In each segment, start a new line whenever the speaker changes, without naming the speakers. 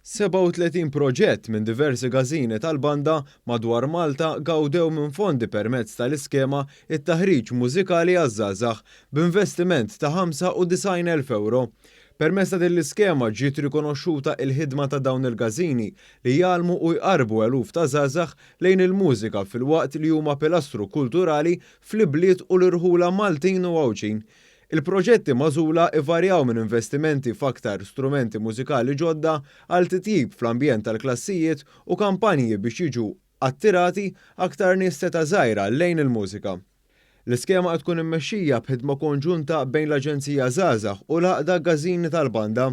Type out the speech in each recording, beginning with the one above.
37 proġett minn diversi każini tal-banda madwar Malta gawdew minn fondi permezz tal-iskema It-Taħriġ Mużikali għaż-Żgħażagħ b'investiment ta' 95,000 ewro. Permezz ta' din l-iskema ġiet rikonoxxuta il-ħidma ta' dawn il-każini li jgħallmu u jqarrbu eluf ta' żgħażagħ lejn il-mużika filwaqt li huma pilastru kulturali fl-ibliet u l-irħula Maltin u Għawdxin. Il-proġetti magħżula ivarjaw minn investimenti f'aktar strumenti mużikali ġodda għal titjib fl-ambjent tal-klassijiet u kampanji biex jiġu attirati aktar nies t'età żgħira lejn il-mużika. L-iskema qed tkun immexxija b'ħidma konġunta bejn l-Aġenzija Żgħażagħ u l-Għaqda Każini tal-Banda.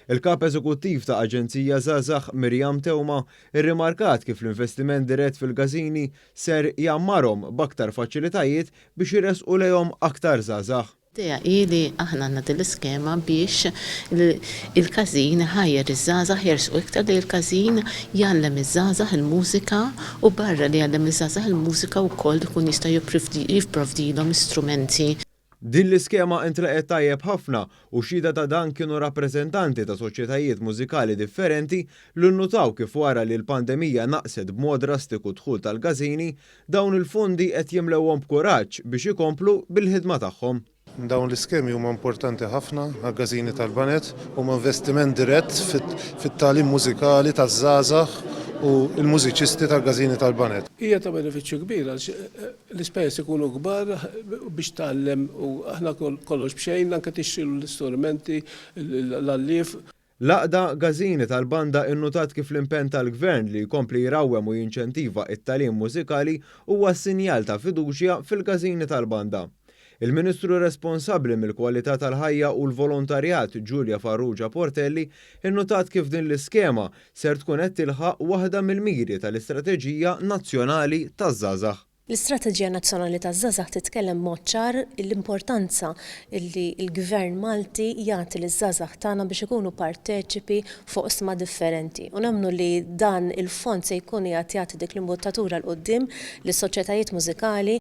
Il-Kap Eżekuttiv ta' Aġenzija Żgħażagħ Miriam Teuma rrimarkat kif l-investiment dirett fil-każini ser jgħammarhom b'aktar faċilitajiet biex iressqu lejhom aktar żgħażagħ.
L-idea hi li aħna għandna din l-iskema biex il-każin iħajjar iż-żgħażagħ jersqu iktar lejn il-każin, jgħallem iż-żgħażagħ il-mużika u barra li jgħallem liż-żgħażagħ il-mużika wkoll ikun jista' jipprovdilhom strumenti.
Din l-iskema intlaqgħet tajjeb ħafna u xhieda ta' dan kienu rappreżentanti ta' soċjetajiet mużikali differenti li nnutaw kif wara li l-pandemija naqqset b'mod drastiku d-dħul tal-każini, dawn il-fondi qed jimlewhom b'kuraġġ biex ikomplu bil-ħidma tagħhom.
Dawn l-iskemi huma importanti ħafna għall-każini tal-baned, huma investiment dirett fit-tagħlim mużikali taż-żgħażagħ u l-mużiċisti tal-każini tal-baned.
Hija ta' benefiċċju kbir għaliex l-ispejjeż ikunu kbar biex tgħallem u aħna kollox b'xejn anke tixtrilu l-istrumenti, l-għallief.
L-Għaqda Każini tal-Banda innutat kif l-impenn tal-Gvern li jkompli jrawwem u jinċentiva t-tagħlim mużikali huwa sinjal ta' fiduċja fil-każini tal-banda. Il-Ministru responsabbli mill-Kwalità tal-Ħajja u l-Volontarjat Julia Farrugia Portelli innutat kif din l-iskema ser tkun qed tilħaq waħda mill-miri tal-Istrateġija Nazzjonali taż-Żgħażagħ.
L-Istrateġija Nazzjonali taż-Żgħażagħ titkellem b'mod ċar l-importanza li l-Gvern Malti jagħti liż-żgħażagħ tagħna biex ikunu parteċipi f'oqsma differenti u nemmnu li dan il-fond se jkun qiegħed jagħti dik l-imbuttatura 'l quddiem lis-soċjetajiet mużikali.